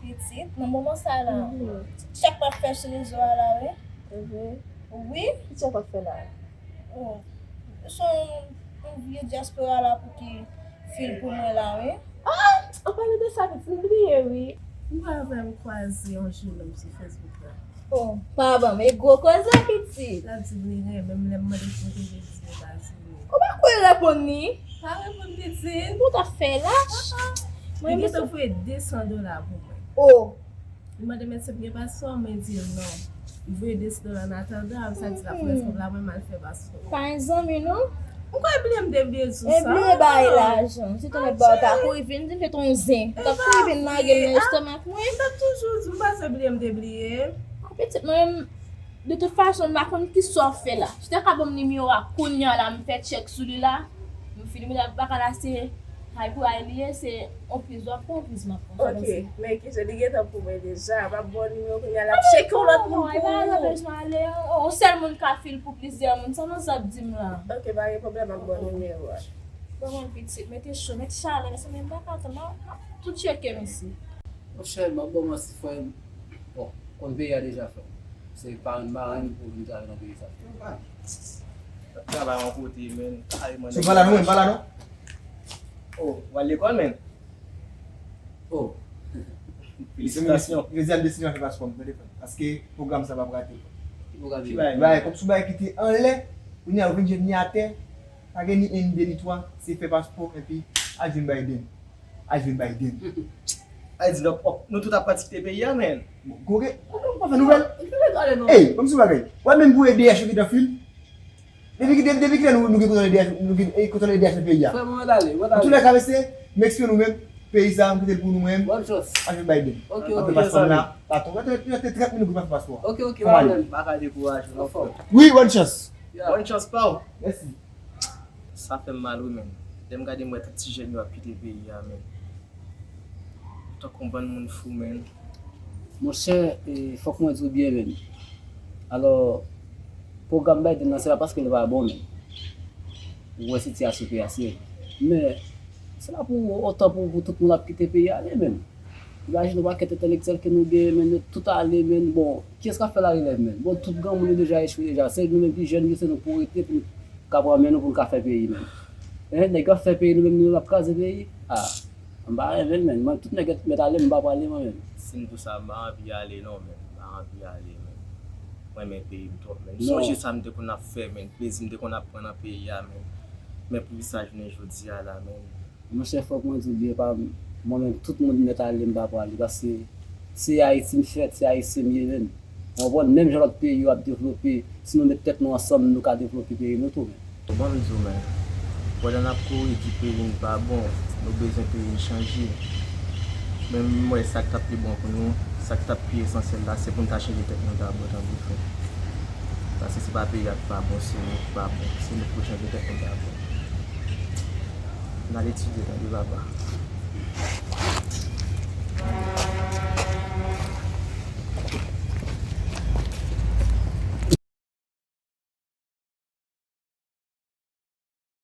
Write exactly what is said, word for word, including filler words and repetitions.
Pitit, nan moman sa la, mhm, tchèk w ap fè sou rezo a la, wi. Mhm. Wi. Ki tchèk w ap fè la? Oh, se yon, yon vye dyaspora la pou ki fil pou mwen la, wi. Ah! An palan de sa, pitit, m bliye, wi. M pa vle m kwaze yon jenòm sou Facebook la. Oh, pa ban m, e gwo koze, pitit. L ap di m li renmen m, lè m mande si m te vle di Etazini. Ou pa kwè reponn li? Pa reponn pitit. Ou t ap fè lach? Ah, ah. Li gentan voye de san dola pou mwen. Oh. Li mande m èske m gen paspò, mwen di l non. Li voye de san dola an atandan, sa di l ap fè kòb la, mwen m al fè paspò. Pa gen zanmi, non? Ou kwè bliye m te bliye di w sa? E bliye bay lajan. Si te mèt ba w ta kouri vin, di m fè ton zen. Ou t ap kouri vin lage l nan estomak mwen. M t ap toujou di, m panse bliye m te bliye. Pitit mwen, de tout fason, m pa konn kisa w ap fè la. Si w te ka ban m nimewo a kounye a la, m fè tchèk sou li la, m fini, m pa ka la se Hay pou ay li ye, se on priz w ap pran, on priz m ap pran. Ok, men ki jan li gentan pou mwen deja. M ap ba w nimewo kounye a, l ap tcheke yon lòt moun pou ou. Non, non, non, pa bezwen ale. On sèl moun ka fil pou plizyè moun, sa nan sa ap di m la. Ok, pa gen pwoblèm, m ap ba w nimewo a. Bon, mwen pitit, mete cho, mete chalè, mèsi, men m pa ka tann, m ap tou tcheke m isi. Monchè, m ap ba w manti, frè m. Bon, konn peyi a deja, frè m. Se parenn marenn pou vin travay nan peyi sa. Travay yon kote, men, kareman. Se pa la non, pa la non. Oh, w al lekòl, men. Oh. Felisitasyon. Jodi a m deside fè paspò m, tande frè m. Paske pwogram sa p ap rate. Ki pwogram? Ki bagay? Bagay, kòm sou bagay ki te anlè, kounye a yo vin jwenn li atè, pa gen ni en, ni de, ni twa, se fè paspò, epi al jwenn Biden. Al jwenn Biden. Ay di, donk, oh, nou tout ap pati kite peyi a, men. Koke, koke, ou pa fè nouvèl? Ey, kòm sou bagay. Wè menm pou E D H yo ki t an fil. Depi ki, depi, depi kilè nou, nou gen kontwòl E D H, nou gen, eh, kontwòl E D H nan peyi a? Frè mwen, mwen t ale, mwen t ale. An tou lè ka, mesye, m eksprime nou menm, peyi sa, m kite l pou nou menm. Bòn chans. Al jwenn Biden. Ok, ok, zanmi. Paspò la, pa twò. Rete, rete trant minit pou m fè paspò a. Ok, ok, pa pwoblèm. Pa ka dekouraje, non, frè. Wi, bòn chans. Bòn chans pa w. Mèsi. Sa fè m mal, wi, men. Lè m gade, m wè tout ti jèn yo ap kite peyi a, men. Tankou yon bann moun fou, men. Monchè, e, fòk mwen di w byen, men. Alò, pwogram Biden nan, se pa paske l pa bon, men. Ou wè sitiyasyon peyi a, se. Men, se pa pou otan pou, pou tout moun ap kite peyi a ale, men. Imajine yon pakèt entèlektyèl ke nou genyen, men, yo tout ale, men. Bon, kiyès k ap fè larelèv, men? Bon, tout granmoun yo deja echwe deja. Se nou menm ki jèn yo, se nou pou rete pou n ka pran men nou pou n ka fè peyi, men. Hein, nèg yo ap fè peyi, nou menm, nou menm ap kraze peyi. Ah, m pa renmen l, men. Mwen, tout nèg yo mèt ale, m pa prale, mwen menm. Si m di w sa, m pa anvi ale, non, men. M pa anvi ale, men. Mwen renmen peyi m twòp, men. M sonje sa m te konn ap fè, men. Plezi m te konn ap pran nan peyi a, men. Men poukisa jounen jodi a la, men. Monchè, fòk mwen di w byen, pa m, mwen menm, tout moun mèt ale, m pa prale, paske se Ayiti m fèt, se Ayisyen m ye, menm. Ou konprann? Menm jan lòt peyi yo ap devlope, si nou met tèt nou ansanm, nou ka devlope peyi nou tou, menm. Bon, m di w, men, pandan n ap kouri di peyi n pa bon, nou bezwen peyi n chanje. Men m wè sa k t ap pi bon pou nou, sa k t ap pi esansyèl la, se pou n ta chanje tèt nou dabò, tande frè. Paske se pa peyi a k pa bon, se nou k pa bon. Se nou k pou chanje tèt nou dabò. N al etidye, tande papa.